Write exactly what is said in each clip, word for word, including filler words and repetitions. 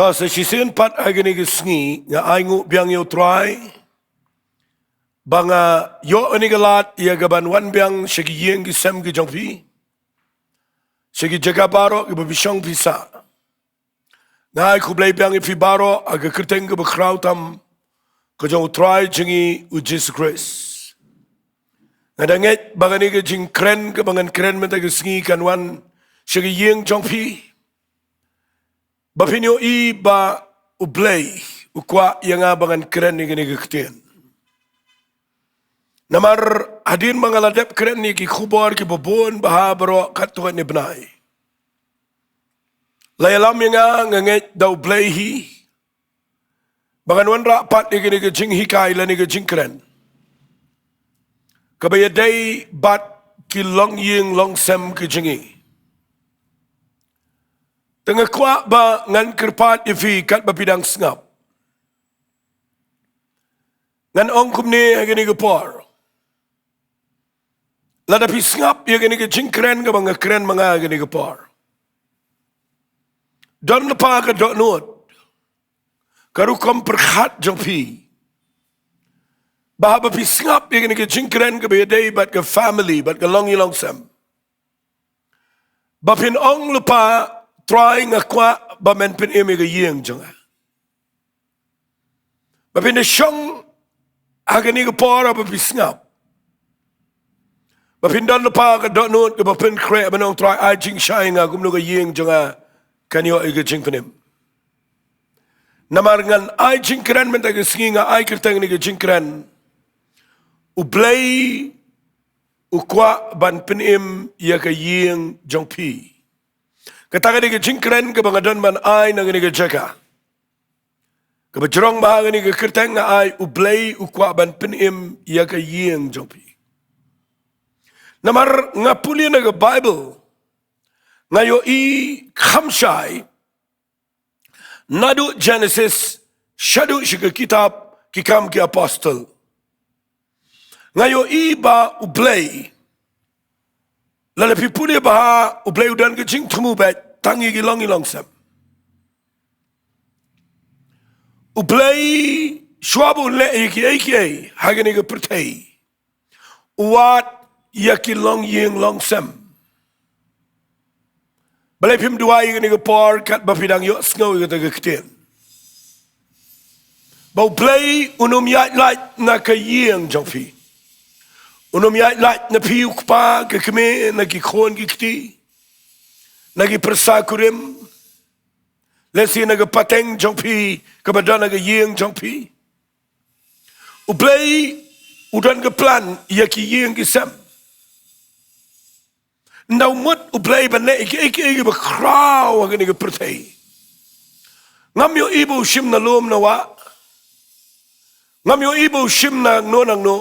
Sa shisien pat ha kane ka sngi nga ai nguh biang ïa u Trai ba nga ïoh ïa kane ka lad ïa ka ban wan biang sha ki ïing ki sem ki jong phi, sha ki jaka baroh kiba phi shong phi sah. Nga ai khublei biang ïa phi baroh ha ka kyrteng kaba khraw tam ka jong u Trai jong ngi u Jisu Khrist. Nga da ngeit ba kane ka jingkren kaba ngan kren mynta ka sngi kan wan sha ka ïing jong phi, ba phin ïohi ba U Blei u kwah ïa nga ba ngan kren ïa kane ka ktien. Namar hadien ba nga la dep kren ïa ki khubor kiba bun bha baroh katto katne bnai, la ïalam ïa nga, nga ngeit da U Blei hi ba ngan wanrah pat ïa kane ka jinghikai lane ka jingkren kaba ïadei bad ki longïing longsem ki jong ngi. Te nga kwah ba ngan kyrpad ïa phi katba phi dang sngap. Ngan ong kumne ha kane ka por, lada phi sngap ïa kane ka jingkren kaba nga kren ma nga ha kane ka por, don lypa ka dohnud, ka rukom pyrkhat jong phi ba haba phi sngap ïa kane ka jingkren kaba ïadei bad ka family, bad ka longïing longsem, ba phin ong lypa, Trai, nga kwah ba men pynim ïa ka ïing jong nga. Ba phin da shong ha kane ka por ba phi sngap, ba phin don lypa ka dohnud kaba pynkhreh ban ong, Trai, ai jingshai ïa nga kumno ka ïing jong nga kan ïoh ïa ka jingpynim. Namar ngan ai jingkren mynta ka sngi, nga ai kyrteng ïa kane ka jingkren, U Blei u kwah ban pynim ïa ka ïing jong phi. Kata ka dei ka jingkren kaba nga don ban ai na kane ka jaka, kaba jrong bha ha kane ka kyrteng nga ai, U Blei u kwah ban pynim ïa ka ïing jong phi. Namar nga pule na ka Baibl, nga ïohi kham shai, naduh Genesis shaduh sha ka kitab Ki Kam ki Apostol, nga ïohi ba U Blei, lada phi pule bha, U Blei u don ka jingthmu beit tang ïa ki longïing longsem. U Blei shuwa ba un leh ïa kiei kiei ha kane ka pyrthei, u wad ïa ki longïing longsem. Balei phim duwai ïa kane ka por katba phi dang ïohsngew ïa kata ka ktien, ba U Blei un ym ïaid lait na ka ïing jong phi? Un ym ïaid lait na phi u kpa, ka kmie, na ki khun ki kti, na ki pyrsa kurim, lehse na ka pateng jong phi kaba don ha ka ïing jong phi. U Blei u don ka plan ïa ki ïing ki sem. Ynda u mut U Blei ban leh ïa kiei kiei kiba khraw ha kane ka pyrthei, ngam ïohi ba u shim na lum na wah, ngam ïohi ba u shim nangno nangno.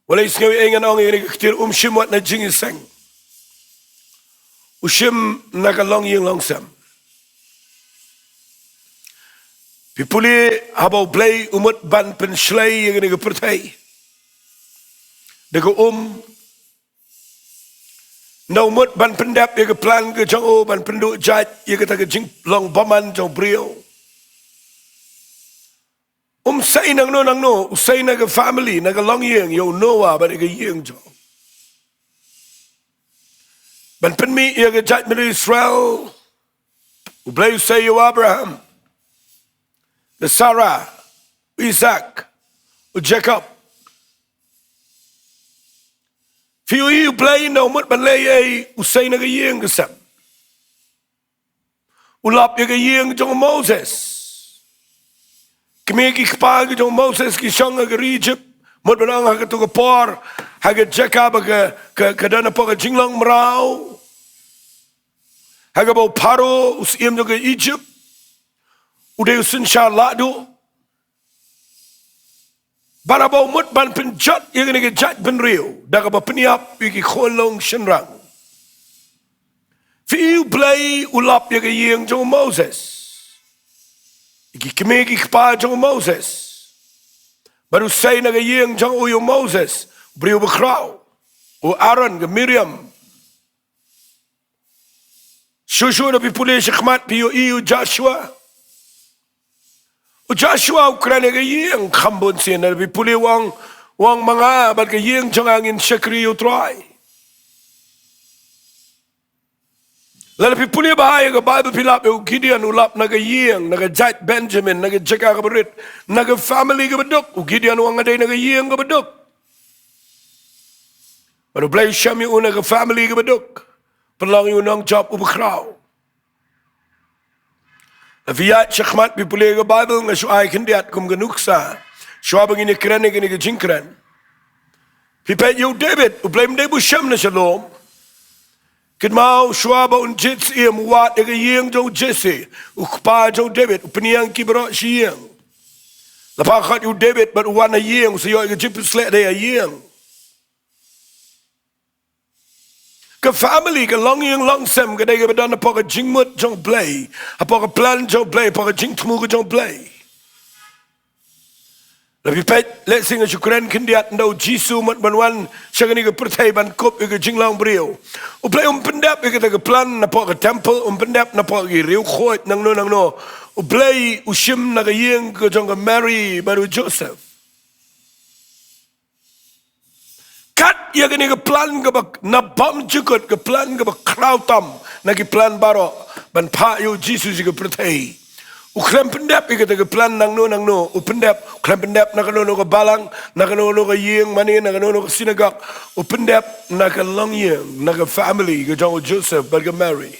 Wat la isngew ei ngan ong ïa kane ka ktien, um shim wat na jingïaseng, u shim na ka longïing longsem. Phi pule, haba U Blei u mut ban pynshlei ïa kane ka pyrthei da ka um, ynda u mut ban pyndep ïa ka plan ka jong u ban pynduh jait ïa kata ka jinglong bymman jong u briew, um sei nangno nangno, u sei na ka family, na ka longïing, ïa u Noah bad ïa ka ïing jong u. Ban pynmih ïa ka jaitbynriew Israel, U Blei u sei ïa u Abraham, na Sarah, u Isaac, u Jacob. Phi ïohi U Blei ynda u mut ban leh ei, u sei na ka ïing ka sem. U lap ïa ka ïing jong u Moses. Kmie ki kpa ki jong u Moses ki shong ha ka ri Egypt, mut ban ong ha kato ka por, ha ka jaka ba ka, ka, ka don hapoh ka jinglong mraw, ha kaba u Pharaoh, u syiem jong ka Egypt, u dei u synshar lahduh. Bad haba u mut ban pynjot ïa kane ka jaitbynriew da kaba pynïap ïa ki khun long shynrang, phi ïohi U Blei u lap ïa ka ïing jong u Moses, ïa ki kmie ki kpa jong u Moses, bad u sei na ka ïing jong u ïa u Moses, u briew bakhraw, u Aaron, ka Miriam. Shuh shuh lada phi pule shakhmat phi ïohi u Joshua. U Joshua u kren ïa ka ïing kham bun sien, lada phi pule u ong, u ong ma nga bad ka ïing jong nga ngin shakri ïa u Trai. Lada phi pule bha ïa ka Baibl phi lap ïa u Gideon u lap na ka ïing, na ka jaid Benjamin, na ka jaka kaba rit, na ka family kaba duk. U Gideon u ong nga dei na ka ïing kaba duk. Bad U Blei u shem ïa u na ka family kaba duk. Pynlong ïa u nongjop uba khraw. Lada phi ïaid shakhmat phi pule ïa ka Baibl, nga shu ai khyndiat kum ka nuksa shuwa ba ngin ïa kren ïa kane ka jingkren. Phi peit ïa u David, U Blei um dei ba u shem na shalom. Kynmaw shuwa ba un jied syiem u wad ïa ka ïing jong u Jesse, u kpa jong u David, u pynïeng ki baroh shi ïing. La phah khot ïa u David bad u wan ha ïing, u sa ïoh ïa ka jingpynsleh da ïa ïing. Ka family, ka longïing longsem ka dei kaba don hapoh ka jingmut jong U Blei, hapoh ka plan jong U Blei, hapoh ka jingthmu ka jong U Blei. Lada phi peit, lehse nga shu kren khyndiat, ynda u Jisu mut ban wan sha kane ka pyrthei ban kup ïa ka jinglong briew, U Blei um pyndep ïa kata ka plan napoh ka temple, um pyndep napoh ki riewkhuid nangno nangno. U Blei u shim na ka ïing ka jong ka Mary bad u Joseph. Kat ïa kane ka plan kaba na bymjukut, ka plan kaba khraw tam na ki plan baroh, ban phah ïa u Jisu sha ka pyrthei. U khlem pyndep ïa kata ka plan nangno nangno, u pyndep, u khlem pyndep na kano kano ka balang, na kano kano ka ïing mane, na kano kano ka sinagog, u pyndep na ka longïing, na ka family ka jong u Joseph bad ka Mary.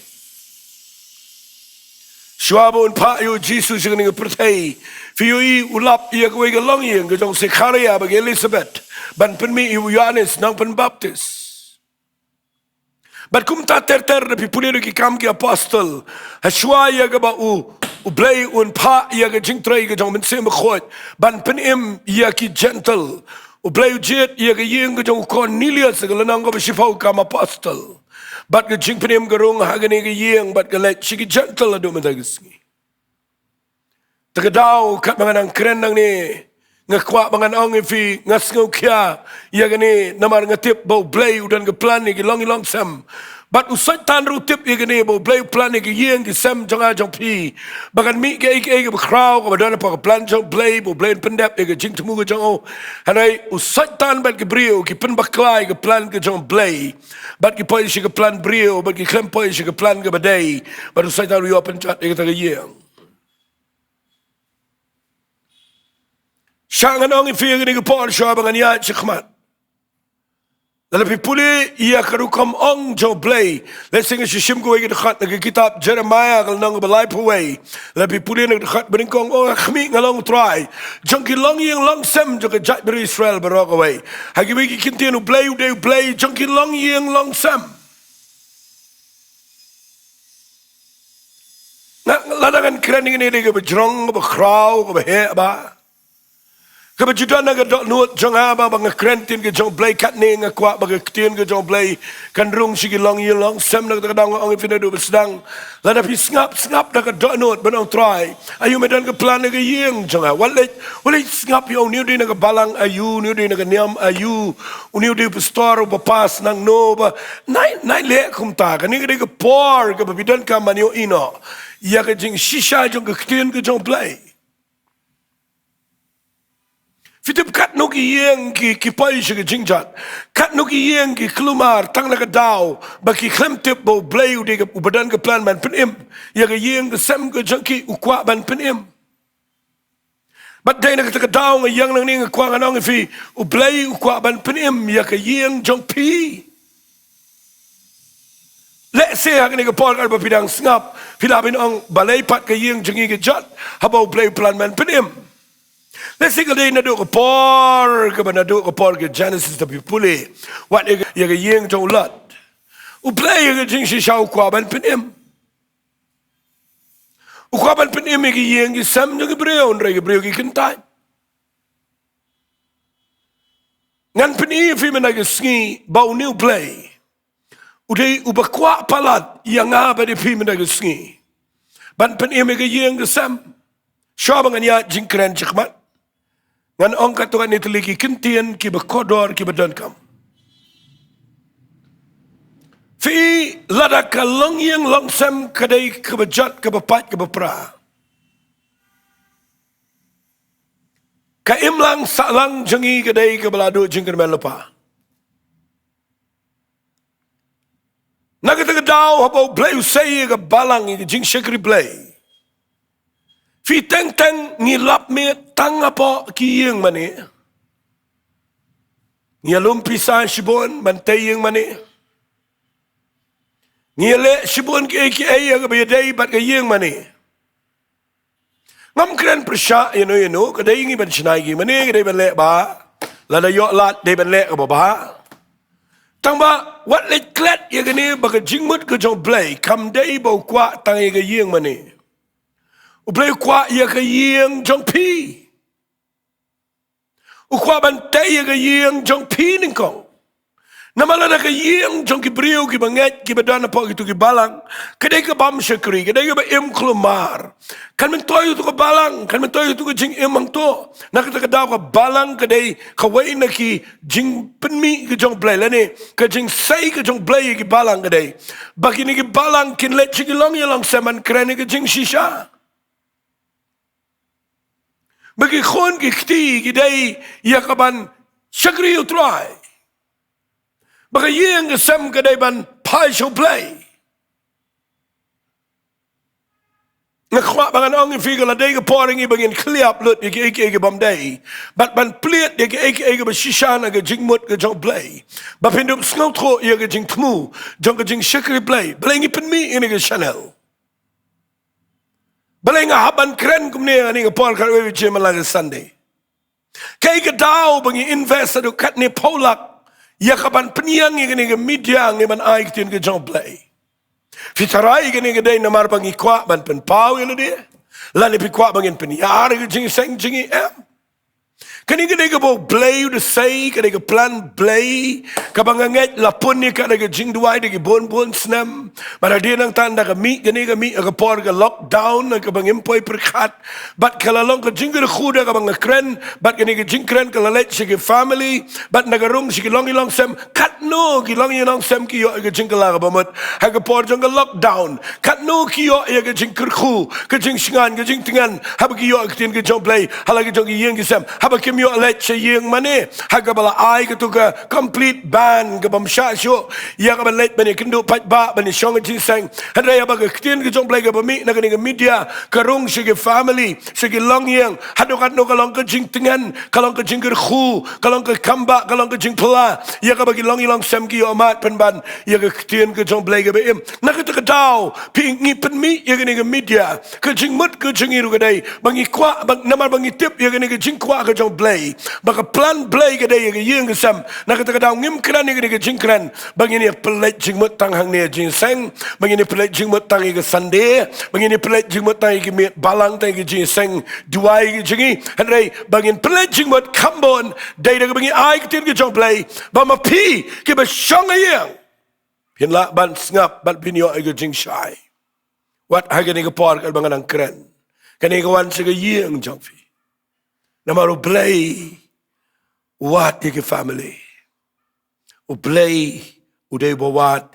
Shuwa ba un phah ïa u Jisu sha kane ka pyrthei, phi ïohi u lap ïa kawei ka longïing ka jong u Sekharïa bad ka Elisabeth, ban pynmih ïa u Ïoannis nongpynbaptis. Bad kumta ter ter lada phi pule ïa ki Kam ki Apostol, ha shuwa ïa kaba u, U Blei un phah ïa ka jingtrei ka jong u Mynsiem Bakhuid ban pynim ïa ki Jentil, U Blei u jied ïa ka ïing ka jong u Kornelius, ka lynnong kaba shiphew Kam Apostol. Bad ka jingpynim ka rung ha kane ka ïing, bad ka leit sha ki Jentil haduh mynta ka sngi. Te ka daw katba nga nang kren nangne, nga kwah ba ngan ong ïa phi, nga sngewkhia ïa kane, namar nga tip ba U Blei u don ka plan ïa ki longïing longsem. Bad u Soitan ruh u tip ïa kane, ba U Blei u plan ïa ki ïing ki sem jong nga jong phi, ba kan mih kaei kaei kaba khraw kaba don hapoh ka plan jong U Blei, ba U Blei un pyndep ïa ka jingthmu ka jong u. Hynrei u Soitan bad ki briew ki pynbakla ïa ka plan ka jong U Blei, bad ki poi sha ka plan briew, bad ki khlem poi sha ka plan kaba dei, bad u Soitan u ïoh pynjot ïa kata ka ïing. Shah ngan ong ïa phi ïa kane ka por shuwa ba ngan ïaid shakhmat. Lada phi pule ïa ka rukom ong jong U Blei, lehse nga shu shim kawei ka dkhot na ka kitab Jeremaïah ka lynnong kaba laiphew wei. Lada phi pule na ka dkhot banyngkong, u ong ha khmih nga long U Trai jong ki longïing longsem jong ka jaitbynriew Israel baroh kawei. Ha kiwei ki kyntien U Blei u dei U Blei jong ki longïing longsem. Nga, lada ngan kren ïa kane dei kaba jrong, kaba khraw, kaba heh bha. Kaba ju don ha ka dohnud jong nga ba, ba nga kren ktien ka jong U Blei katne, nga kwah ba ka ktien ka jong U Blei kan rung sha ki longïing longsem. Na kata ka daw nga ong ïa phi naduh ba sdang, lada phi sngap, sngap da ka dohnud ban ong Trai, aïu me don ka plan ïa ka ïing jong nga. Wat leit, wat leit sngap ïa une u dei na ka balang aïu, une u dei na ka niam aïu, une u dei u pastor, u papas nangno ba. Nai, nai leh kumta, kane ka dei ka por kaba phi donkam ban ïohi noh ïa ka jingshisha jong ka ktien ka jong U Blei. Phi tip katno ki ïing ki, ki poi sha ka jingjot. Katno ki ïing ki kulmar tang na ka daw ba ki khlem tip ba U Blei u dei ka, uba don ka plan ban pynim ïa ka ïing ka sem ka jong ki, u kwah ban pynim. Bad dei na kata ka daw nga ïeng nangne nga kwah ngan ong ïa phi, U Blei u kwah ban pynim ïa ka ïing jong phi. Lehse ha kane ka por katba phi dang sngap, phi lah ban ong balei pat ka ïing jong ngi ka jot haba U Blei u plan ban pynim. Lehse ka dei naduh ka por, kaba naduh ka por ka Genesis lada phi pule, wat ïa ka, ïa ka ïing jong u Lot. U Blei ïa ka jingshisha u kwah ban pynim. U kwah ban pynim ïa ki ïing ki sem jong ki briew, hynrei ki briew ki kyntait. Ngan pyni ïa phi mynta ka sngi ba une U Blei u dei uba kwah palat ïa nga bad ïa phi mynta ka sngi ban pynim ïa ka ïing ka sem. Shuwa ba ngan ïaid jingkren shakhmat, ngan ong katto katne tylli ki kyntien kiba kordor kiba donkam. Phi, lada ka longïing longsem ka dei kaba jot, kaba pait, kaba pra, ka imlang sahlang jong ngi ka dei kaba la duh jingkyrmen lypa. Na kata ka daw haba U Blei u sei ïa ka balang, ïa ka jingshakri Blei, phi, teng teng ngi lap miet tang hapoh ki ïing mane. Ngi ïalum pisa shibun ban tei ïing mane. Ngi ïaleh shibun kiei kiei ïa kaba ïadei bad ka ïing mane. Ngam kren pyrshah ïano ïano, ka dei ngi ban shna ïa ki mane, ka dei ban leh bha. Lada ïoh lad dei ban leh kaba bha. Tangba wat leit klet ïa kane ba ka jingmut ka jong U Blei kam dei ba u kwah tang ïa ka ïing mane. U Blei u kwah ïa ka ïing jong phi. U kwah ban tei ïa ka ïing jong phi nyngkong. Namar lada ka ïing jong ki briew kiba ngeit, kiba don hapoh kito ki balang, ka dei ka bym shakri, ka dei kaba im kulmar, kan myntoi ïa uto ka balang, kan myntoi ïa uto ka jingim hangto. Na kata ka daw ka balang ka dei kawei na ki jingpynmih ka jong U Blei, lane ka jingsei ka jong U Blei ïa ki balang ka dei ba kine ki balang kin leit sha ki longïing longsem ban kren ïa ka jingshisha. Ba ki khun ki kti ki dei ïa kaban shakri U Trai. Ba ka ïing ka sem ka dei ban phai sha U Blei. Nga kwah ba ngan ong ïa phi, ka la dei ka por ïa ngi ba ngin khlieh lut ïa kiei kiei ki bym dei, bad ban plied ïa kiei kiei kiba shisha na ka jingmut ka jong U Blei, ba phin dup sngewthuh ïa ka jingthmu jong ka jingshakri Blei. Balei ngi pynmih ïa kane ka channel? Balei nga hap ban kren kumne ha kane ka por, kawei ka jingmut la ka Sunday? Kaei ka daw ba ngi invest haduh katne phew lak ïa kaban pynïeng ïa kane ka media, ngi ban ai ka ktien ka jong U Blei? Phi tharai kane ka dei namar ba ngi kwah ban pynpaw ïa lade, lane phi kwah ba ngin pynïar ïa ka jingseng jong ngi? Em. Kane ka dei kaba U Blei u da sei, ka dei ka plan Blei kaba nga ngeit la pun ïa ka da ka jingduwai da ki bun bun snem. Bad hadien nangta ynda ka mih kane, ka mih ha ka por ka lockdown, ha kaba ngim poi pyrkhat, bad ka la long ka jingkyrkhu da kaba nga kren, bad kane ka jingkren ka la leit sha ki family, bad na ka rung sha ki longïing longsem. Katno ki longïing longsem ki ïoh ïa ka jingkylla kaba mut ha ka por jong ka lockdown? Katno ki ïoh ïa ka jingkyrkhu, ka jingshngaiñ, ka jingtngen, haba ki ïoh ïa ka ktien ka jong U Blei ha la ki jong ki ïing ki sem, haba kim ïoh leit sha ïing mane, ha kaba la ai kato ka complete ban ka bym shah shuh ïa kaban leit ban ïakynduh paidbah, ban ïashong ka jingseng. Hynrei haba ka ktien ka jong U Blei kaba mih na kane ka media ka rung sha ki family, sha ki longïing, haduh katno ka long ka jingtngen, ka long ka jingkyrkhu, ka long ka kambah, ka long ka jingphylla ïa kaba ki longïing longsem ki ïoh mad pynban ïa ka ktien ka jong U Blei kaba im. Na kata ka daw phi, ngi pynmih ïa kane ka media, ka jingmut ka jong ngi ruh ka dei ba ngi kwah, ba, namar ba ngi tip ïa kane ka jingkwah ka jong U Blei, ba ka plan Blei ka dei ïa ka ïing ka sem. Na kata ka daw ngim kren ïa kane ka jingkren ba ngin ïa pynleit jingmut tang hangne ha jingseng, ba ngin ïa pynleit jingmut tang ïa ka Sunday, ba ngin ïa pynleit jingmut tang ïa ki miet balang, tang ïa ka jingseng duwai ka jong ngi. Hynrei ba ngin pynleit jingmut kham bun dei da kaba ngi ai ka ktien ka jong U Blei, ba ma phi kiba shong ha ïing, phin lah ban sngap bad phin ïoh ïa ka jingshai. Wat ha kane ka por kaba nga nang kren, kane ka wan sha ka ïing jong phi. Namar U Blei u wad ïa ki family. U Blei u dei uba wad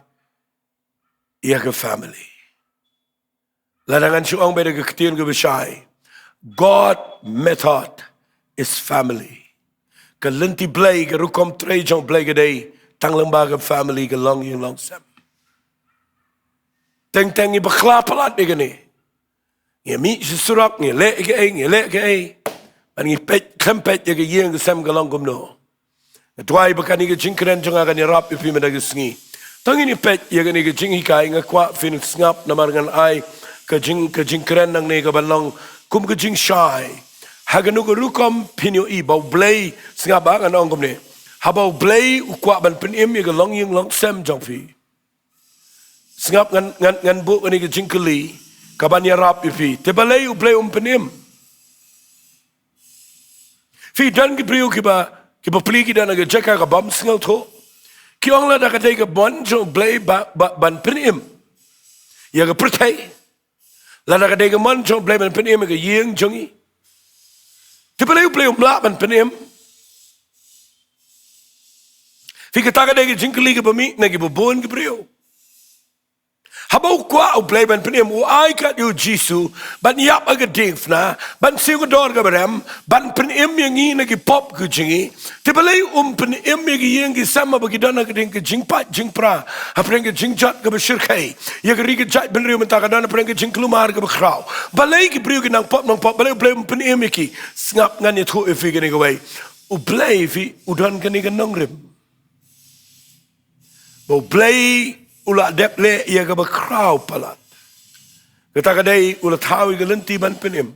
ïa ki family. Lada ngan shu ong beit da ka ktien kaba shai, God method is family. Ka lynti Blei, ka rukom trei jong U Blei ka dei tang lyngba ka family, ka longïing longsem. Teng teng ngi bakla palat ïa kane. Ngi mih sha surok, ngi leh kaei, ngi leh kaei, bad ngi peit, khlem peit ïa ka ïing ka sem ka long kumno. Nga duwai ba kane ka jingkren jong nga kan ïarap ïa phi mynta ka sngi. To ngin ïa peit ïa kane ka jinghikai. Nga kwah phin sngap namar ngan ai ka jing, ka jingkren nangne kaban long kum ka jingshai. Ha kano ka rukom phin ïohi ba U Blei, sngap ba ngan ong kumne, haba U Blei u kwah ban pynim ïa ka longïing longsem jong phi, sngap, ngan, ngan, ngan buh kane ka jingkylli kaban ïarap ïa phi. Te balei U Blei um pynim? Phi, don ki briew kiba, kiba plie ki don ha ka jaka ka bym sngewthuh. Ki ong lada ka dei ka mon jong U Blei ba, ba, ban pynim ïa ka pyrthei, lada ka dei ka mon jong U Blei ban pynim ïa ka ïing jong ngi, te balei U Blei um lah ban pynim? Phi, kata ka dei ka jingkylli kaba mih na kiba bun ki briew. Haba u kwah U Blei ban pynim, u ai kat ïa u Jisu ban ïap ha ka diengphna, ban siew ka dor kaba rem, ban pynim ïa ngi na ki pop ka jong ngi. Te balei um pynim ïa ki ïing ki sem haba ki don ha ka ding ka jingpait jingpra, hapdeng ka jingjot kaba shyrkhei? Ïa ka ri ka jaitbynriew mynta ka don hapdeng ka jingkulmar kaba khraw. Balei ki briew ki nang pop nang pop? Balei U Blei um pynim ïa ki? Sngap, ngan ïathuh ïa phi kane kawei. U Blei, phi, u don kane ka nongrim ba U Blei u la dep leh ïa kaba khraw palat. Kata ka dei, u la thaw ïa ka lynti ban pynim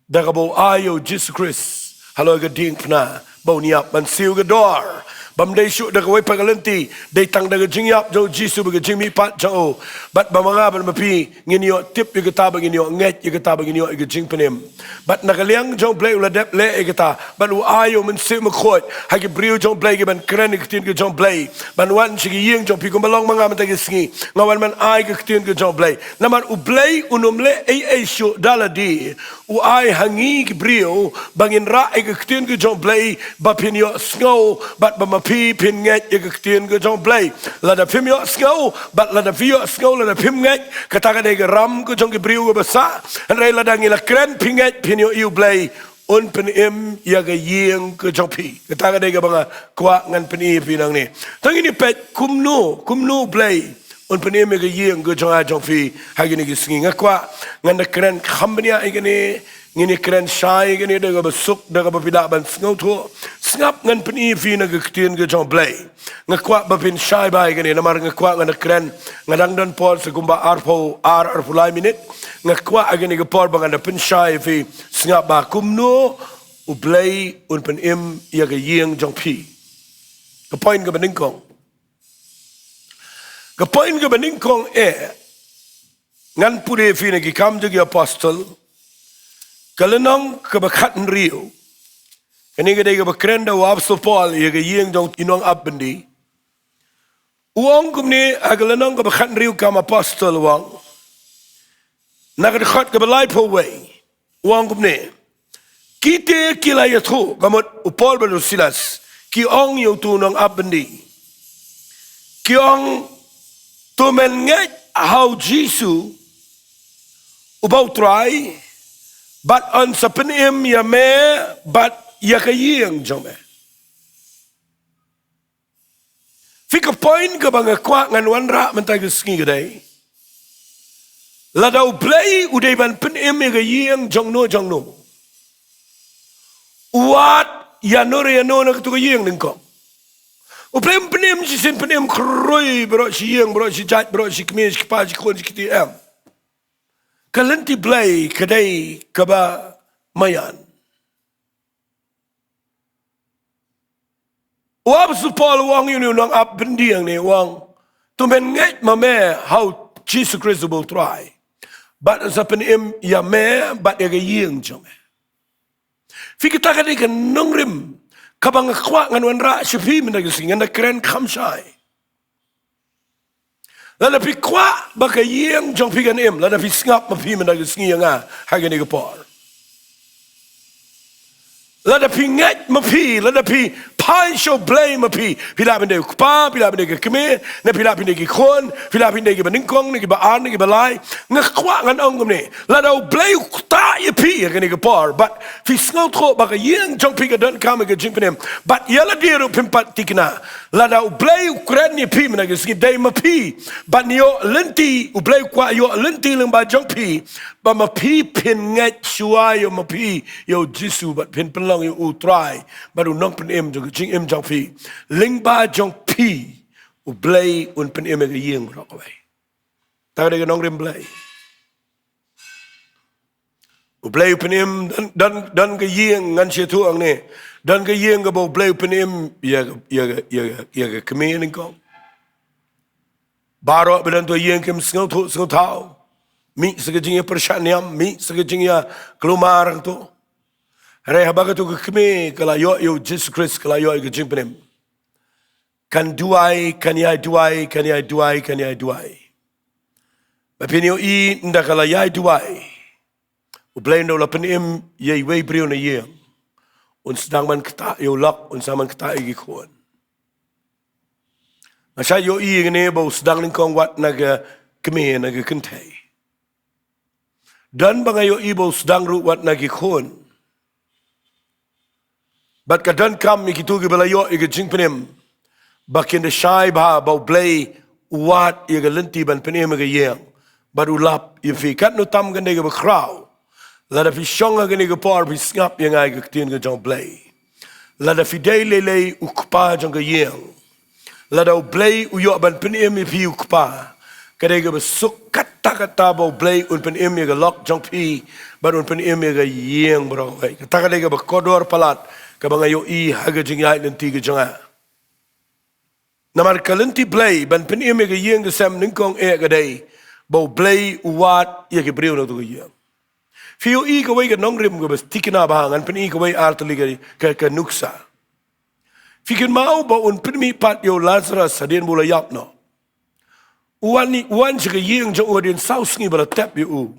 da kaba u ai ïa u Jisu Khrist halor ka diengphna ba un ïap ban siew ka dor. Bym dei shuh da kawei pat ka lynti, dei tang da ka jingïap jong u Jisu bad ka jingmihpat jong u, bad ba ma nga bad ma phi ngin ïoh tip ïa kata, ba ngin ïoh ngeit ïa kata, ba ngin ïoh ïa ka jingpynim. Bad na ka liang jong U Blei u la dep leh ïa kata, bad u ai ïa u Mynsiem Bakhuid ha ki briew jong U Blei kiban kren ïa ka ktien ka jong U Blei, ban wan sha ki ïing jong phi. Kumba long ma nga mynta ka sngi, nga wan ban ai ka ktien ka jong U Blei. Namar U Blei un ym leh ei ei shuh da lade, u ai ha ngi ki briew ba ngin rah ïa ka ktien ka jong U Blei ba phin ïohsngew bad ba ma phi phin ngeit ïa ka ktien ka jong U Blei. Lada phim ïohsngew bad lada phi ïohsngew, lada phim ngeit, kata ka dei ka ram ka jong ki briew kaba sah. Hynrei lada ngi la kren, phi ngeit, phin ïohi U Blei un pynim ïa ka ïing ka jong phi. Kata ka dei kaba nga kwah ngan pyni ïa phi nangne. To ngin ïa peit kumno, kumno U Blei un pynim ïa ka ïing ka jong nga jong phi ha kine ki sngi. Nga kwah ngan da kren kham bniah ïa kane, ngin ïa kren shai ïa kane da kaba suk, da kaba phi lah ban sngewthuh. Sngap, ngan pyni ïa phi na ka ktien ka jong U Blei. Nga kwah ba phin shai bha ïa kane, namar nga kwah ngan da kren, nga dang don por sa kumba arphew ar, arphew lai minit. Nga kwah ha kane ka por ba ngan da pynshai ïa phi. Sngap bha kumno U Blei un pynim ïa ka ïing jong phi. Ka point kaba nyngkong. Ka point kaba nyngkong eh, ngan pule ïa phi na Ki Kam jong ki Apostol, ka lynnong kaba khathynriew. Kane ka dei kaba kren da u Apostol Paul ïa ka ïing jong i nongap byndi. U ong kumne ha ka lynnong kaba khathynriew Kam Apostol, u ong na ka dkhot kaba laiphew wei. U ong kumne, kita ki la ïathuh, ka mut u Paul bad u Silas, ki ong ïa uto u nongap byndi, ki ong, to men ngeit ha u Jisu uba u Trai, bad yn sa pynim ïa me bad ïa ka ïing jong me. Phi, ka point kaba nga kwah ngan wanrah mynta ka sngi ka dei, lada U Blei u dei ban pynim ïa ka ïing jongno jongno, u wad ïano re ïano na kato ka ïing nyngkong. U Blei um pynim shisien, pynim khrui, baroh shi ïing, baroh shi jait, baroh shi kmie, shi kpa, shi khun, shi kti, em. Ka lynti Blei ka dei kaba maïan. U Apostol Paul u ong ïa une u nongap byndi hangne, u ong, to men ngeit ma me ha u Jisu Khrist uba u Trai, bad yn sa pynim ïa me bad ïa ka ïing jong me. Phi, kata ka dei ka nongrim kaba nga kwah ngan wanrah sha phi mynta ka sngi, ngan da kren kham shai. Lada phi kwah ba ka ïing jong phi kan im, lada phi sngap ma phi mynta ka sngi ïa nga ha kane ka por, lada phi ngeit ma phi, lada phi phai sha U Blei ma phi, phi lah ban dei u kpa, phi lah ban dei ka kmie, ne phi lah ban dei ki khun, phi lah ban dei kiba nyngkong, ne kiba ar, ne kiba lai, nga kwah ngan ong kumne, lada U Blei u ktah ïa phi ha kane ka por bad phi sngewthuh ba ka ïing jong phi ka donkam ïa ka jingpynim, bad ïa lade ruh phim pat thikna, lada U Blei u kren ïa phi mynta ka sngi, dei ma phi ban ïoh lynti. U Blei u kwah ïoh lynti lyngba jong phi, ba ma phi phin ngeit shuwa ïa ma phi ïa u Jisu bad phin pynlong ïa u Trai bad u Nongpynim jong ka jingim jong phi. Lyngba jong phi U Blei un pynim ïa ka ïing baroh kawei. Kata ka dei ka nongrim Blei. U Blei u pynim, don, don, don ka ïing, ngan sa ïathuh hangne, don ka ïing kaba U Blei u pynim ïa ka, ïa ka, ïa ka, ïa ka kmie nyngkong. Baroh ba don hato ka ïing kim sngewthuh sngewthaw, mih sa ka jingïapyrshah niam, mih sa ka jingïakulmar hangto. Hynrei haba kato ka kmie ka la ïoh ïa u Jisu Khrist, ka la ïoh ïa ka jingpynim, kan duwai, kan ïai duwai, kan ïai duwai, kan ïai duwai. Ba phin ïohi ynda ka la ïai duwai, U Blei ynda u la pynim ïa iwei i briew na ïing, un sdang ban ktah ïa u lok, un sdang ban ktah ïa ki khun. Nga shait ïohi ïa kane ba u sdang nyngkong wat na ka kmie na ki kynthei. Don ba nga ïohi ba u sdang ruh wat na ki khun. Bad ka donkam ïa kito kiba la ïoh ïa ka jingpynim ba kin da shai bha ba U Blei u wad ïa ka lynti ban pynim ïa ka ïing. Bad u lap ïa phi, katno tam kane kaba khraw. Lada phi shong ha kane ka por phi sngap ïa nga ïa ka ktien ka jong U Blei. Lada phi dei lei lei u kpa jong ka ïing, lada U Blei u ïoh ban pynim ïa phi u kpa, ka dei kaba suk katta katta ba U Blei un pynim ïa ka lok jong phi bad un pynim ïa ka ïing baroh kawei. Kata ka dei kaba kordor palat kaba nga ïohi ha ka jingïaid lynti ka jong nga. Namar ka lynti Blei ban pynim ïa ka ïing ka sem nyngkong eh ka dei ba U Blei u wad ïa ki briew na katu ka ïing. Phi ïohi kawei ka nongrim kaba tikna bha, ngan pyni kawei ar tylli ka, ka, ka nuksa. Phi kynmaw ba un pynmih pat ïa u Lazarus hadien ba u la ïap noh. U wan, u wan sha ka ïing jong u hadien saw sngi ba la tep ïa u.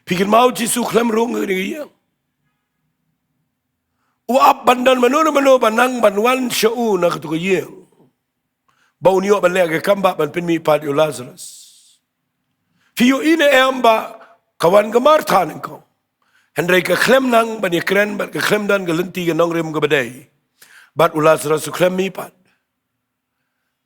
Phi kynmaw Jisu khlem rung ha ka ïing. U ap ban don mano mano ba nang ban wan sha u na katu ka ïing. Ba un ïoh ban leh ka kam ba ban pynmih pat ïa u Lazarus. Phi ïohi ne em ba ka wan ka Martha nyngkong. Hynrei ka khlem nang ban ïakren bad ka khlem don ka lynti ka nongrim kaba dei. Bad u Lazarus u khlem mih pat.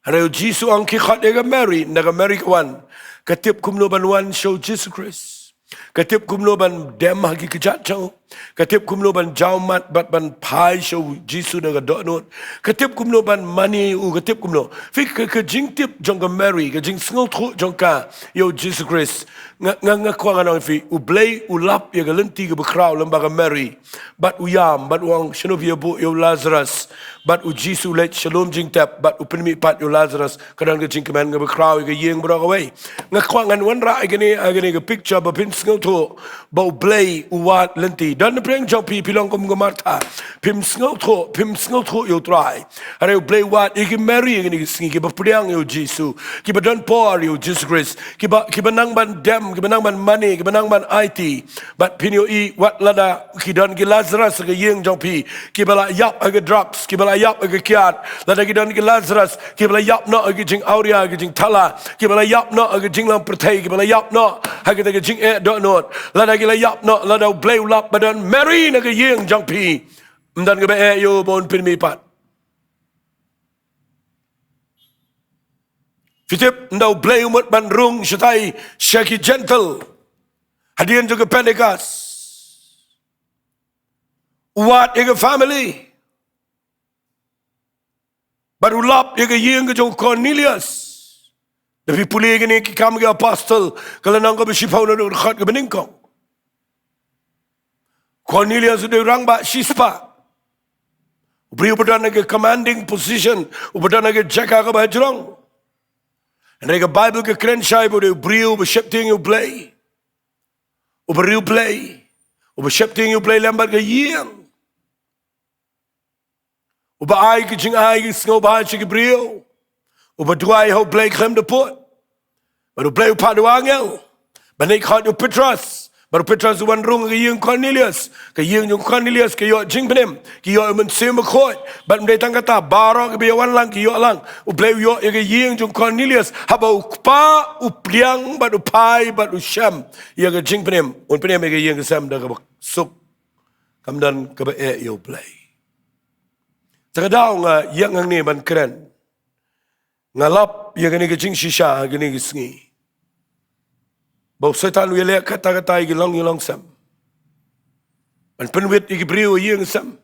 Hynrei u Jisu u ong khie khot ïa ka Mary, ynda ka Mary ka wan. Ka tip kumno ban wan sha u Jisu Khrist. Ka tip kumno ban dem ha ki kjat jong u. Ka tip kumno ban jaw mat bad ban phai sha u Jisu da ka dohnud. Ka tip kumno ban mane u, ka tip kumno. Phi, ka, ka jingtip jong ka Mary, ka jingsngewthuh jong ka ïa u Jisu Khrist. Nga, nga, nga kwah ngan ong ïa phi, U Blei u lap ïa ka lynti kaba khraw lem bad ka Mary. Bad u ïam, bad u ong shano phi ïa buh ïa u Lazarus. Bad u Jisu u leit sha lum jingtep, bad u pynmih pat ïa u Lazarus. Ka don ka jingkmen kaba khraw ïa ka ïing baroh kawei. Nga kwah ngan wanrah ïa kane, ïa kane ka picture ba phin sngewthuh ba U Blei u wad lynti. Don na pdeng jong phi, phi long kum ka Martha. Phim sngewthuh, phim sngewthuh ïa u Trai. Hynrei U Blei u wad ïa ki Mary ïa kine ki sngi, kiba pdiang ïa u Jisu, kiba don por ïa u Jisu Khrist, kiba, kiba nang ban dem, kiba nang ban mane, kiba nang ban aiti. Bad phin ïohi wat lada ki don ki Lazarus ha ka ïing jong phi, kiba la ïap ha ka drugs, kiba la ïap ha ka kiad, lada ki don ki Lazarus, kiba la ïap noh ha ki jingawria, ha ki jingthala, kiba la ïap noh ha ki jinglong pyrthei, kiba la ïap noh ha kita ki jingeh dohnud, lada ki la ïap noh, lada U Blei u lap ba don Mary na ka ïing jong phi, ym don kaba eh ïa u ba un pynmih pat. Phi tip, ynda U Blei u mut ban rung shatai sha ki Gentile hadien jong ka Pentecost, u wad ïa ka family. Bad u lap ïa ka ïing ka jong u Cornelius. Da phi pule ïa kine ki Kam ki Apostol, ka lynnong kaba shiphew, na ka dkhot kaba nyngkong. Cornelius u dei u rangbah shispah. U briew uba don ha ka commanding position, uba don ha ka jaka kaba hajrong. Hynrei ka Baibl ka kren shai ba u dei u briew uba sheptieng ïa U Blei. Uba riewblei. Uba sheptieng ïa U Blei lem bad ka ïing. Uba ai ka jingai ka sngewbha sha ki briew. Uba duwai ha U Blei khlem da pud. Bad U Blei u phah da u angel ban leit khot ïa u Petros. Bad u Petros u wan rung ha ka ïing Cornelius. Ka ïing jong u Cornelius ka ïoh jingpynim, ka ïoh ïa u Mynsiem Bakhuid. Bad ym dei tang kata, baroh kiba ïa wan lang ki ïoh lang. U Blei u ïoh ïa ka ïing jong u Cornelius. Haba u kpa u pdiang bad u phai bad u shem ïa ka jingpynim, un pynim ïa ka ïing ka sem da kaba suk. Kam don kaba eh ïa U Blei. Te ka daw nga ïeng hangne ban kren. Nga lap ïa kane ka jingshisha ha kine ki sngi. Ba u Soitan u ïaleh katta katta ïa ki long ïa long sem. Ban pynwit ïa ki briew ha ïing sem.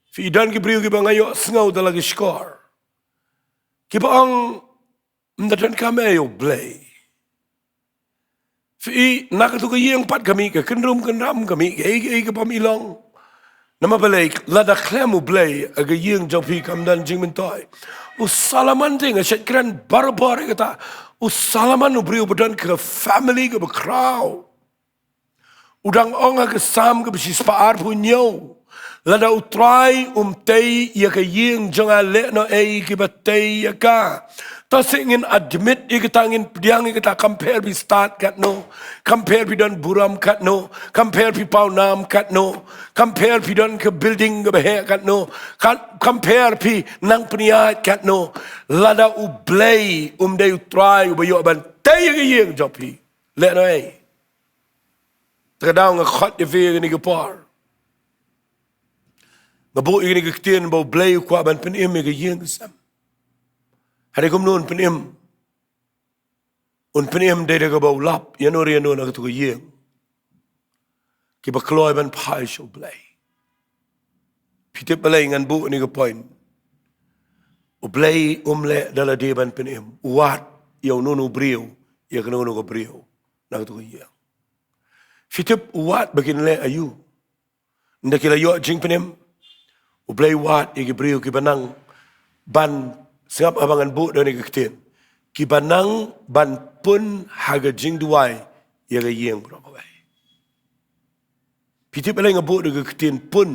Phi, don ki briew kiba nga ïohsngew da la ki shkor. Kiba ong, ym da donkam eh ïa U Blei. Phi, na katu ka ïing pat ka mih ka kynrum kynram, ka mih kaei kaei ka bym i long. Namar balei? Lada khlem U Blei ha ka ïing jong phi kam don jingmyntoi. U Solomon te nga shait kren barabor ïa kata. U Solomon u briew uba don ka family kaba khraw. U dang ong ha ka Salm kaba shispah arphew hynñiew. Lada U Trai um tei ïa ka ïing jong nga, leh noh ei kiba tei ïa ka. To shu ngin admit ïa kata, ngin pdiang ïa kata, kam pher phi stad katno, kam pher phi don burom katno, kam pher phi paw nam katno, kam pher phi don ka building kaba heh katno, kam, kam pher phi nang pynïaid katno. Lada U Blei um dei U Trai uba ïoh ban tei ïa ka ïing jong phi, leh noh ei. Te ka daw nga khot ïa phi ïa kane ka por. Nga buh ïa kane ka ktien ba U Blei u kwah ban pynim ïa ka ïing ka sem. Hynrei kumno un pynim? Un pynim dei da kaba u lap ïano re ïano na katu ka ïing, kiba kloi ban phai sha U Blei. Phi tip balei ngan buh ïa kane ka point? U Blei um leh da lade ban pynim. U wad ïa uno uno u briew, ïa kano kano ka briew na katu ka ïing. Phi tip u wad ba kin leh aïu ynda ki la ïoh jingpynim? U Blei u wad ïa ki briew kiba nang ban, sngap haba ngan buh da kane ka ktien, kiba nang ban pun ha ka jingduwai ïa ka ïing baroh kawei. Phi tip balei nga buh da ka ktien pun?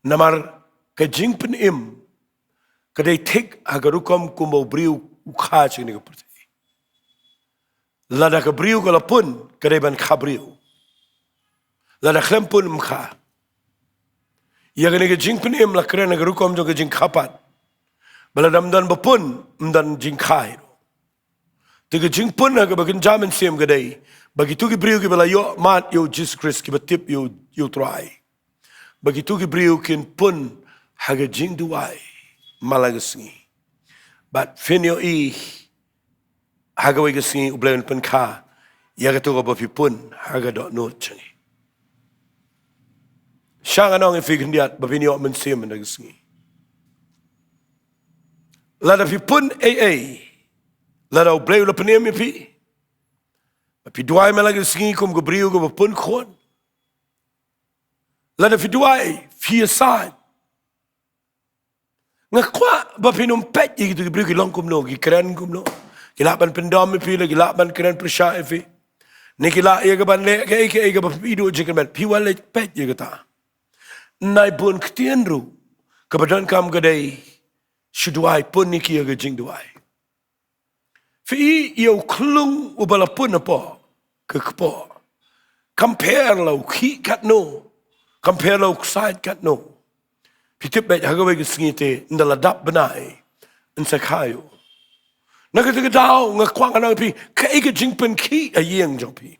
Namar ka jingpynim ka dei thik ha ka rukom kumba u briew u kha sha kane ka pyrthei. Lada ka briew ka la pun, ka dei ban kha briew. Lada khlem pun, ym kha. Ïa kane ka jingpynim la kren ha ka rukom jong ka jingkha pat. Ba lada ym don ba pun, ym don jingkha hi ruh. Te ka jingpun ha kaba kynja mynsiem ka dei ba kitu ki briew kiba la ïoh mad ïa U Jisu Khrist, kiba tip ïa U, ïa U Trai, ba kitu ki briew kin pun ha ka jingduwai man la ka sngi. Bad phin ïohi ha kawei ka sngi U Blei un pynkha ïa kato kaba phi pun ha ka dohnud jong ngi. Sha ngan ong ïa phi khyndiat ba phin ïoh mynsiem man la ka sngi. Lada phi pun ei ei, lada U Blei u la pynim ïa phi, ba phi duwai man la ka sngi kum ka briew kaba pun khun. Lada phi duwai, phi ïasaid. Nga kwah ba phin ym peit ïa kitu ki briew ki long kumno, ki kren kumno, ki lah ban pyndom ïa phi, la ki lah ban kren pyrshah ïa phi, ne ki lah ïa ka ban leh kaei kaei kaba phi duh jingkyrmen. Phi wat leit peit ïa kata. Nai bun ktien ruh, kaba donkam ka dei shu duwai, pun ïa ki ha ka jingduwai. Phi i ïa u khlung uba la pun hapoh ka kpoh. Kam pher la u khih katno, kam pher la u ksaid katno. Phi tip beit ha kawei ka sngi te, ynda la dap bnai, yn sa kha ïa u. Na kata ka daw nga kwah ngan ong ïa phi, kaei ka jingpynkhih ha ïing jong phi?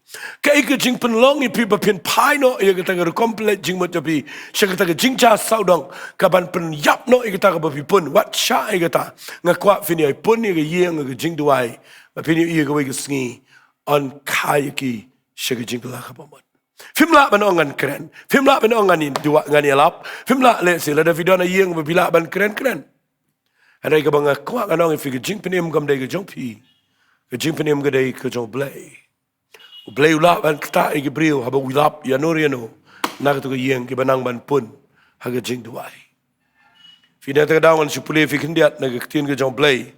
Kaei ka jingpynlong ïa phi ba phin phai noh ïa kata ka rukom pynleit jingmut jong phi sha kata ka jingjia sawdong, kaban pynïap noh ïa kata kaba phi pun, wat shah ïa kata. Nga kwah phin ïai pun ïa ka ïing ha ka jingduwai, ba phin ïohi ïa kawei ka sngi yn kha ïa ki sha ka jingkylla kaba mut. Phim lah ban ong ngan kren, phim lah ban ong ngan ïa duwai, ngan ïalap, phim lah leh shisha. Lada phi don ha ïing ba phi lah ban kren, kren. Hynrei kaba nga kwah ngan ong ïa phi, ka jingpynim kam dei ka jong phi, ka jingpynim ka dei ka jong U Blei. U Blei u lah ban ktah ïa ki briew haba u lap ïano re ïano na katu ka ïing, kiba nang ban pun ha ka jingduwai. Phi, na kata ka daw ngan shu pule ïa phi khyndiat na ka ktien ka jong U Blei,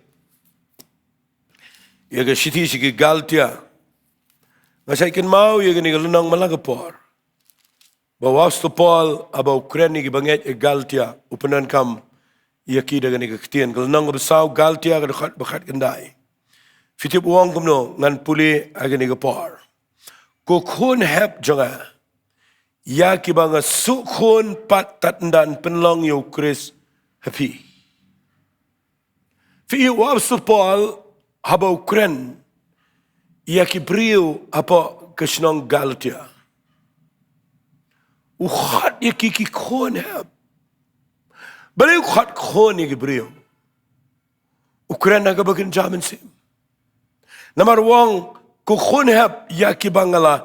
ïa ka shithi sha ki Galtia. Nga sa kynmaw ïa kane ka lynnong man la ka por, ba u Apostol Paul haba u kren ïa ki bangeit ha Galtia, u pyndonkam ïa ki da kane ka ktien. Ka lynnong kaba saw, Galtia, ka dkhot ba khatkhyndai. Phi tip u ong kumno? Ngan pule ha kane ka por. Ko khun hep jong nga, ïa kiba nga shu khun pat tad ynda yn pynlong ïa U Khrist ha phi. Phi i, u Apostol Paul haba u kren ïa ki briew hapoh ka shnong Galtia, u khot ïa ki, ki khun hep. Balei u khot khun ïa ki briew? U kren ha kaba kynja mynsiem. Namar u ong, ko khun hep, ïa kiba nga la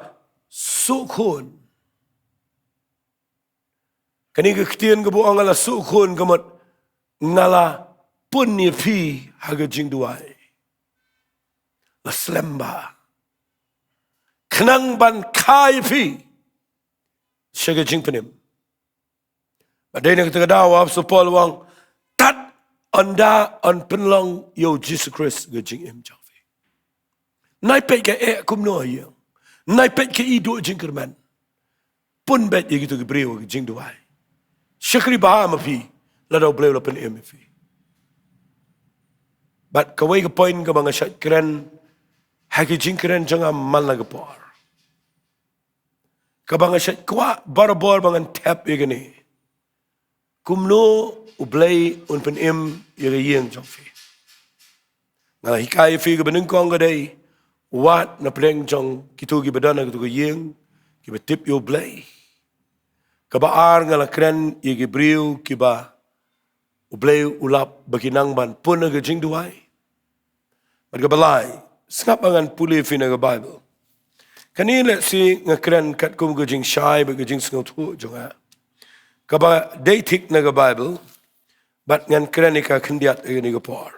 shu khun. Kane ka ktien kaba u ong nga la shu khun ka mut nga la pun ïa phi ha ka jingduwai. La slem bha. Khnang ban kha ïa phi sha ka jingpynim. Bad dei na kata ka daw u Apostol Paul u ong, tad ynda yn pynlong ïa U Jisu Khrist ha ka jingim jong phi. Nai peit ka eh kumno ha ïing. Nai peit kaei duh jingkyrmen. pun beit ïa kito ki briew ha ka jingduwai. Shakri bha ma phi lada U Blei u la pynim ïa phi. Bad kawei ka point kaba nga shait kren ha ki jingkren jong nga man la ka por, kaba nga shait kwah barabor ba ngan thep ïa kane: kumno U Blei un pynim ïa ka ïing jong phi? Nga la hikai ïa phi kaba nyngkong ka dei, wat na pdeng jong kito kiba don ha kito ka ïing kiba tip ïa U Blei. Kaba ar, nga la kren ïa ki briew kiba U Blei u lap ba ki nang ban pun ha ka jingduwai. Bad kaba lai, sngap ba ngan pule ïa phi na ka Baibl. Kane lehse nga kren katkum ka jingshai bad ka jingsngewthuh jong nga, kaba dei thik na ka Baibl, bad ngan kren ïa ka khyndiat ha kane ka por.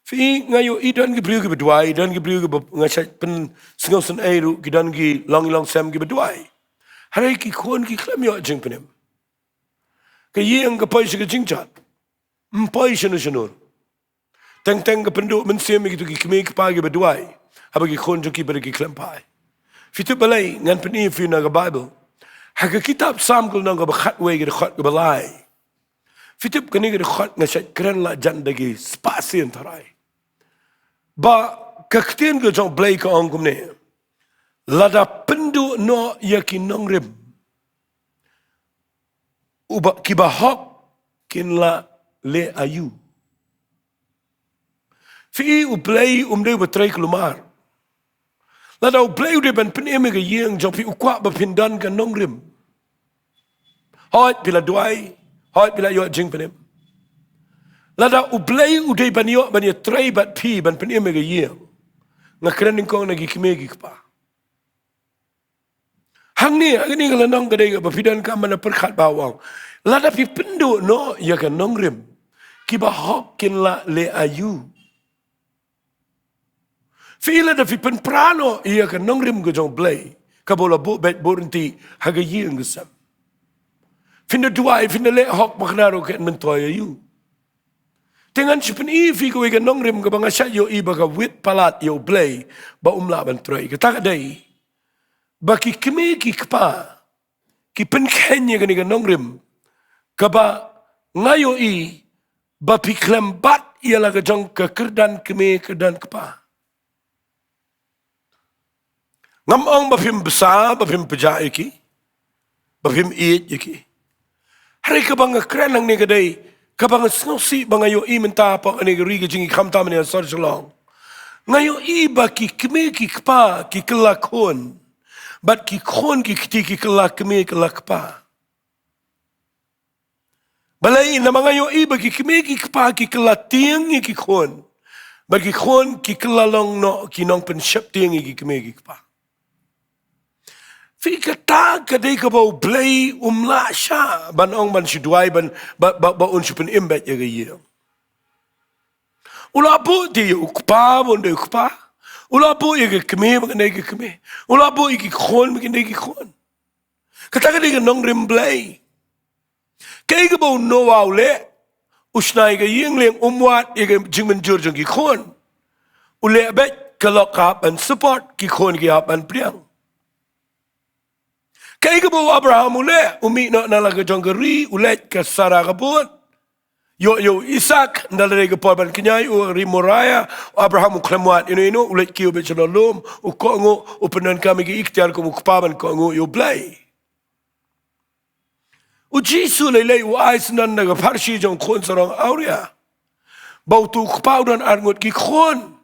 Phi, nga ïohi don ki briew kiba duwai, don ki briew kiba, nga shait pynsngewsynei ruh, ki don ki long ïing long sem kiba duwai. Hynrei ki khun ki khlem ïoh jingpynim. Ka ïing ka poi sha ka jingjot, ym poi shano shano. Teng teng ka pynduh mynsiem ïa kito ki kmie ki kpa kiba duwai, haba ki khun jong ki pat ki khlem phai. Phi tip balei? Ngan pyni ïa phi na ka Baibl. Ha ka kitab Salm ka lynnong kaba khatwei, ka dkhot kaba lai. Phi tip kane ka dkhot nga shait kren la jan da ki spah sien tharai. Ba ka ktien ka jong U Blei ka ong kumne: Lada pynduh noh ïa ki nongrim, uba, kiba hok kin la leh aïu? Phi, U Blei um dei uba trei kulmar. Lada U Blei u dei ban pynim ïa ka ïing jong phi, u kwah ba phin don ka nongrim. Hooid phi la duwai, hooid phi la ïoh jingpynim. Lada U Blei u dei ban ïoh ban ïatrei bad phi ban pynim ïa ka ïing, nga kren nyngkong na ki kmie ki kpa. Hangne ha kane ka lynnong ka dei kaba phi donkam ban pyrkhat ba u ong: Lada phi pynduh noh ïa ka nongrim, kiba hok kin la leh aïu? Phi, lada phi pynpra noh ïa ka nongrim ka jong U Blei, kaba u la buh beit buh ryntih ha ka ïing ka sem, phin da duwai, phin da leh hok, ba kane ruh kan myntoi aïu? Te ngan sa pyni ïa phi kawei ka nongrim kaba nga shait ïohi ba ka wit palat ïa U Blei ba um lah ban trei. Kata ka dei ba ki kmie ki kpa ki pynkheiñ ïa kane ka nongrim, kaba nga ïohi ba phi khlem bat ïa la ka jong ka kyrdan kmie kyrdan kpa. Ngam ong ba phim bsa, ba phim pjah ïa ki, ba phim ïeit ïa ki. Hynrei kaba nga kren hangne ka dei kaba nga sngewsih ba nga ïohi mynta hapoh kane ka ri ka jong ngi, khamtam ha sor Shillong. Nga ïohi ba ki kmie ki kpa ki kylla khun, bad ki khun ki kti ki kylla kmie kylla kpa. Balei? Namar nga ïohi ba ki kmie ki kpa ki kylla tieng ïa ki khun, bad ki khun ki kylla long noh ki nongpynsheptieng ïa ki kmie ki kpa. Phi, kata ka dei kaba U Blei um lah shah ban ong ban shu duwai ban, ba, ba, ba un shu pynim beit ïa ka ïing. U la buh te ïa u kpa ba un dei u kpa. U la buh ïa ka kmie ba kan dei ka kmie. U la buh ïa ki khun ba kan dei ki khun. Kata ka dei ka nongrim Blei. Kaei kaba u Noah u leh? U shna ïa ka ïing lieng, um wad ïa ka jingmynjur jong ki khun. U leh beit ka lok ka hap ban support, ki khun ki hap ban pdiang. Kaei kaba u Abraham u leh? U mih noh na la ka jong ka ri, u leit, ka Sarah ka bud. Ïoh ïa u Isaak, ynda la dei ka por ban kñia ïa u ha ri Moriah, u Abraham u khlem wad ïano ïano, u leit kiew beit sha lum, u kohnguh, u pyndonkam ïa ka iktiar kum u kpa ban kohnguh ïa U Blei. U Jisu lei lei u ai syndon da ka pharshi jong u khun sarong awria. Ba utu u kpa u don arngut ki khun.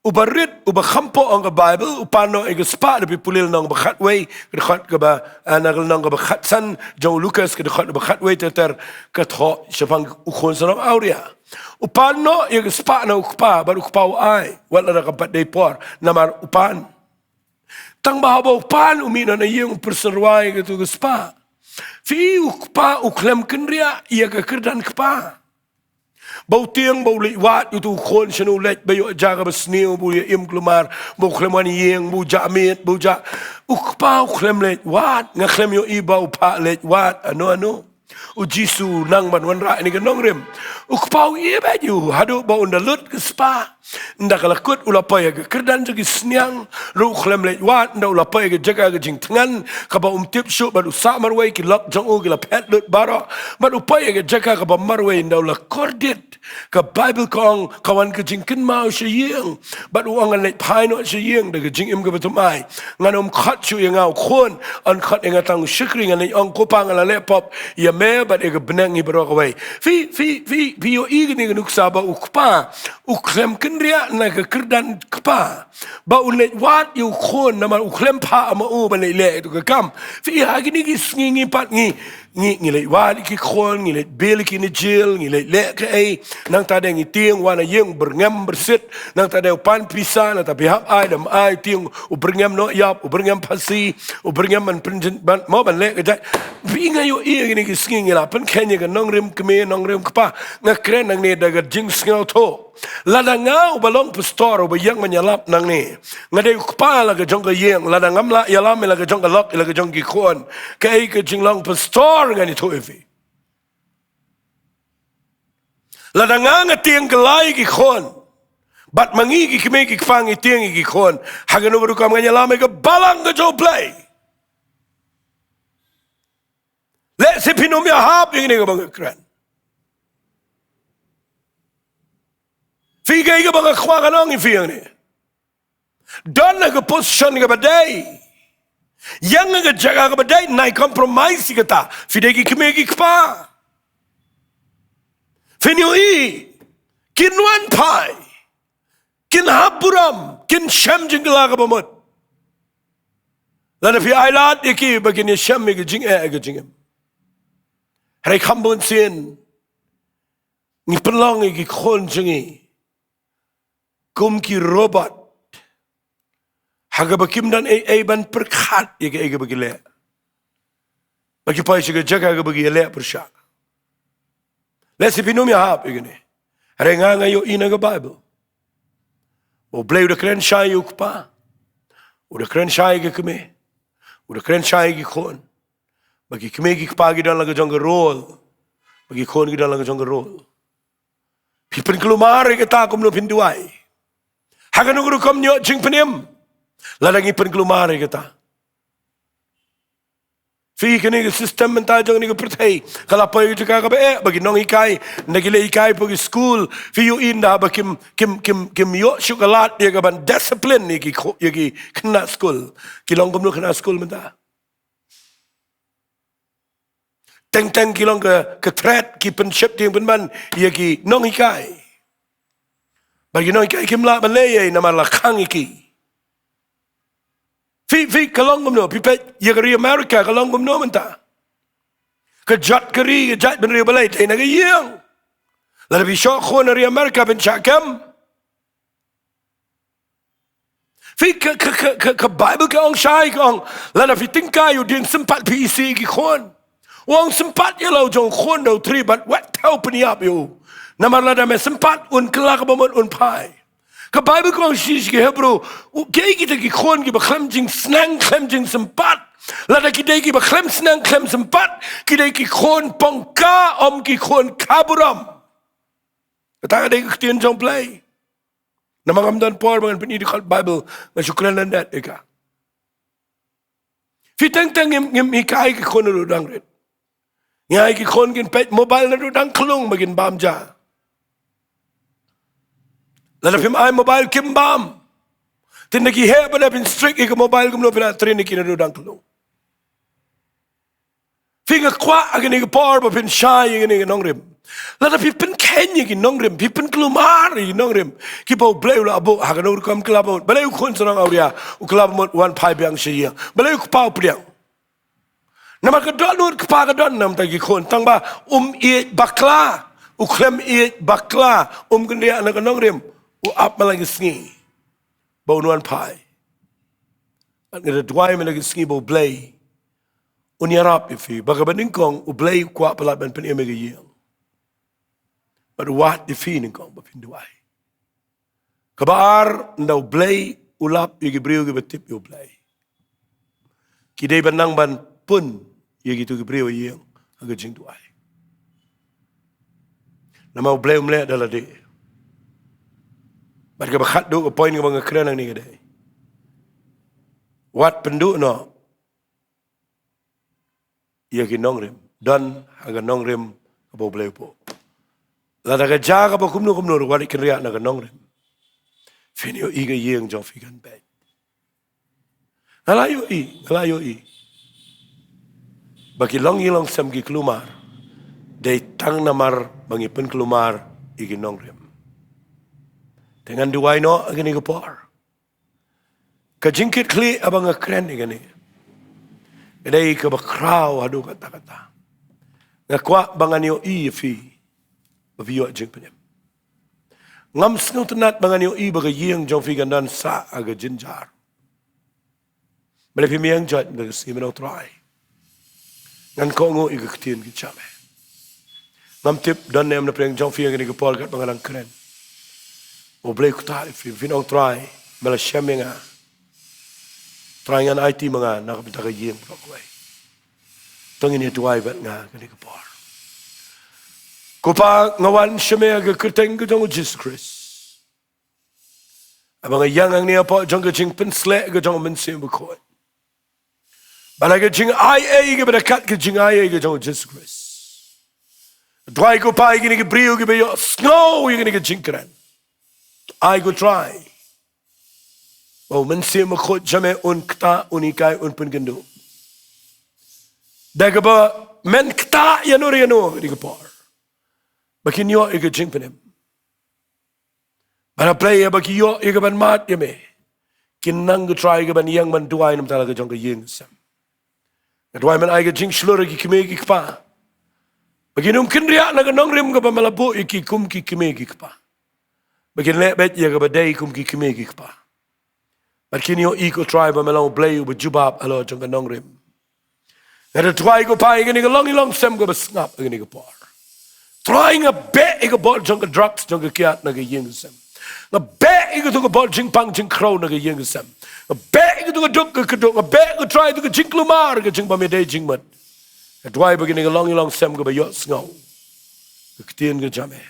Uba rit, uba kham pop ong ka Baibl, u pan noh ïa ka spah, lada phi pule lynnong ba khatwei, ka dkhot kaba, ah, na ka lynnong kaba khatsan jong u Lukas, ka dkhot ba khatwei ter ter, ka thoh shaphang u khun sarong awria. U pan noh ïa ka spah na u kpa, bad u kpa u ai, wat la da ka pat dei por, namar u pan. Tang ba haba u pan, u mih noh na ïing, u pyrsynrwai ïa katu ka spah. Phi, u kpa u khlem kynriah ïa ka kyrdan kpa. Ba u tieng, ba u leit wad ïa utu u khun shano u leit, ba ïoh jaka ba sniew, ba u ïa im kulmar, ba u khlem wan ïing, ba u jah miet, ba u jah. U kpa u khlem leit wad, nga khlem ïohi ba u phah leit wad hano hano. U Jisu u nang ban wanrah ïa kane ka nongrim. U kpa u ïeh beit ïa u, haduh ba un da lut ka spah. Ynda ka la kut u la poi ha ka kyrdan jong ki sniang, ruh u khlem leit wad, ynda u la poi ha ka jaka ka jingthngan kaba um tip shuh, bad u sah marwei, ki lok jong u ki la phet lut baroh, bad u poi ha ka jaka kaba marwei, ynda u la kordit, ka Baibl ka ong, ka wan ka jingkynmaw sha ïing, bad u ong, ngan leit phai noh sha ïing da ka jingim kaba thymmai. Ngan ym khot shuh ïa nga u khun, yn khot ïa nga tang u shakri, ngan leit ong, ko pa, nga la leh pop ïa me bad ïa ka bneng hi baroh kawei. Phi, phi, phi, phi ïohi kane ka nuksa ba u kpa u khlem kynriah na ka kyrdan kpa ba un leit wad ïa u khun, namar u khlem phah ma u ban leit leh ïa ka kam. Phi, ha kine ki sngi ngi pat ngi, ngi, ngi leit wad ïa ki khun, ngi leit bill ïa ki na jel, ngi leit leh kaei. Nangta de ngi tieng wan na ïing byrngem byrsit. Nangta de u pan pisa, nangta phi hap ai, da ym ai, tieng u byrngem noh ïap, u byrngem phasi, u byrngem ban pynjin, ban, mo ban leh ka jait. Phi, nga ïohi ïa kine ki sngi ngi la pynkheiñ ïa ka nongrim kmie, nongrim kpa. Nga kren nangne da ka jingsngewthuh. Lada nga uba long pastor, uba ïeng ban ïalap nangne, nga dei u kpa la ka jong ka ïing, lada ngam lah ïalam ïa la ka jong ka lok, ïa la ka jong ki khun, kaei ka jinglong pastor ngan ïathuh ïa phi? Lada nga nga tieng kylla ïa ki khun, bad ma ngi ki kmie ki kpa ngi tieng ïa ki khun, ha kano ka rukom ngan ïalam ïa ka balang ka jong U Blei? Lehse phin ym ïahap ïa kine kaba nga kren. Phi, kaei kaba nga kwah ban ong ïa phi hangne? Don ha ka position kaba dei, ïeng ha ka jaka kaba dei, nai compromise ïa kata. Phi dei ki kmie ki kpa. Phin ïohi, kin wan phai, kin hap burom, kin shem jingkylla kaba mut. Lada phi ailad ïa ki ba kin ïashem ïa ka jingeh ha ka jingim. Hynrei kham bun sien ngi pynlong ïa ki khun jong ngi kum ki robot, ha kaba kim don ei ei ban pyrkhat ïa kaei kaba ki leh, ba ki poi sha ka jaka kaba ki ïaleh pyrshah. Lehse phin ym ïahap ïa kine, hynrei nga nga ïohi na ka Baibl ba U Blei u da kren shai ïa u kpa, u da kren shai ïa ka kmie, u da kren shai ïa ki khun. Ba ki kmie ki kpa ki don la ka jong ka role, ba ki khun ki don la ka jong ka role. Phi pynkulmar ïa kata kumno phin duwai? Ha kano ka rukom ngi ïoh jingpynim lada ngi pynkulmar ïa kata? Phi, kane ka system mynta jong kane ka pyrthei ka la poi ka jaka kaba eh, ba ki nonghikai, ynda ki leit hikai hapoh ki skul, phi ïohi ynda ba kim, kim, kim, kim ïoh shuh ka lad ïa ka ban discipline ïa ki kho-, ïa ki khynnah skul. Ki long kumno khynnah skul mynta? Teng teng ki long ka, ka threat, ki pynsheptieng pynban ïa ki nonghikai. Ba ki nonghikai kim lah ban leh ei ei namar la khang ïa ki. Phi, phi, ka long kumno, phi peit ïa ka ri America, ka long kumno mynta? Ka jot ka ri, ka jaitbynriew balei? Dei na ka ïing. Lada phi shoh khun na ri America phin shah kem. Phi, ka, ka, ka, ka, ka Baibl ka ong shai, ka ong, lada phi tyngkai ïa u dieng sympat phi isih ïa ki khun. U ong sympat ïa la u jong u khun da u thri bad wat thew pynïap ïa u. Namar lada me sympat un kylla kaba mut un phai. Ka Baibl ka ong shi, shi ki Hebru, u, kiei kita ki khun kiba khlem jingsneng khlem jingsympat? Lada ki dei kiba khlem sneng khlem sympat, ki dei ki khun pongka, ym ki khun khaburom. Kata ka dei ka ktien jong U Blei. Namar ngam don por ba ngan pyni dkhot Baibl, nga shu kren lyndet ïa ka. Phi, teng teng ngim, ngim hikai ki khun naduh dang rit. Ngi ai ki khun kin peit mobile naduh dang khlung ba kin bam ja. Lada phim ai mobile kim bam. Te ynda ki heh pat da phin strict ïa ka mobile kumno phi lah train ïa ki naduh dang khlung? Phi, nga kwah ha kane ka por ba phin shai ïa kane ka nongrim. Lada phi pynkheiñ ïa ki nongrim, phi pynkulmar ïa ki nongrim kiba U Blei u la buh, ha kano ka rukom kylla ba mut? Balei u khun sarong awria u kylla ba mut wan phai biang sha ïing? Balei u kpa u pdiang? Namar ka dohnud kpa ka don namar ki khun, tang ba um ïeit bakla, u khlem ïeit bakla, um kynriah na ka nongrim, u ap man la ki sngi ba un wan phai. Bad nga da duwai man la ki sngi ba U Blei un ïarap ïa phi, ba kaba nyngkong U Blei u kwah palat ban pynim ïa ka ïing. Bad u wad ïa phi nyngkong ba phin duwai. Kaba ar, ynda U Blei u lap ïa ki briew kiba tip ïa U Blei, ki dei ban nang ban pun ïa kito ki briew ha ïing ha ka jingduwai. Namar U Blei um leh da lade. Bad kaba khatduh ka point kaba nga kren hangne ka dei, wat pynduh noh ïa ki nongrim. Don ha ka nongrim kaba U Blei u buh. Lada ka jia kaba kumno kumno ruh, wat kynriah na ka nongrim. Phin ïohi ka ïing jong phi kan beit. Nga la ïohi, nga la ïohi ba ki long ïing long sem ki kulmar, dei tang namar ba ngi pynkulmar ïa ki nongrim. Te ngan duwai noh ha kane ka por. Ka jingkitkhlieh haba nga kren ïa kane, ka dei kaba khraw haduh katta katta. Nga kwah ba ngan ïohi ïa phi, ba phi ïoh jingpynim. Ngam sngewtynnat ba ngan ïohi ba ka ïing jong phi kan don sah ha ka jynjar. Balei phim ïeng jait mynta ka sngi, me nongtrai? Ngan kohnguh ïa ka ktien ka jam eh. Ngam tip don ne em na pdeng jong phi ha kane ka por katba nga dang kren. U Blei u ktah ïa phi, phin ong, Trai, me la shem ïa nga. Trai, ngan aiti ma nga na ka bynta ka ïing baroh kawei. To ngin ïa duwai bad nga ha kane ka por. Ko Pa, nga wan sha me ha ka kyrteng ka jong U Jisu Khrist. Haba nga ïeng hangne hapoh jong ka jingpynshlur ka jong U Mynsiem Bakhuid, bad ha ka jingai ei kaba da kat ka jingai ei ka jong U Jisu Khrist, duwai, ko Pa, ïa kine ki briew kiba ïohsngew ïa kine ki jingkren. Ai, ko Trai, ba U Mynsiem Bakhuid jong me un ktah, un hikai, un pynkynduh. Da kaba men ktah ïano re ïano ha kane ka por, ba kin ïoh ïa ka jingpynim. Bad A Blei, haba ki ïoh ïa kaban mad ïa me, kin nang, ko Trai, ïa kaban ïeng ban duwai na ka bynta la ka jong ka ïing ka sem. Nga duwai men ai ka jingshlur ïa ki kmie ki kpa, ba kin ym kynriah na ka nongrim kaba me la buh ïa ki kum ki kmie ki kpa, ba kin leh beit ïa kaba dei kum ki kmie ki kpa. Bad kin ïohi, ko Trai, ba me long U Blei uba jubab halor jong ka nongrim. Nga da duwai, ko Pa, ïa kane ka longïing longsem kaba sngap ha kane ka por. Trai, nga beh ïa ka bor jong ka drugs, jong ka kiad na ka ïing ka sem. Nga beh ïa kato ka bor jingpang jingkhrew na ka ïing ka sem. Nga beh ïa kato ka duk ka kduk. Nga beh, ko Trai, ïa kato ka jingkulmar, ka jingbym ïadei jingmut. Nga duwai ba kine ki longïing longsem kiba ïohsngew ka ktien ka jam eh,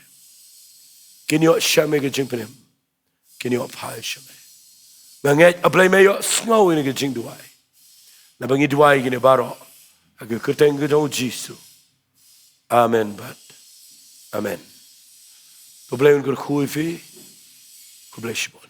kin ïoh shem ïa ka jingpynim, kin ïoh phai sha me. Nga ngeit, A Blei, me ïohsngew ïa kane ka jingduwai. Naba ngi duwai kine baroh ha ka kyrteng ka jong U Jisu. Amen bad amen. Ko Blei un kyrkhu ïa phi. Ko Blei shibun.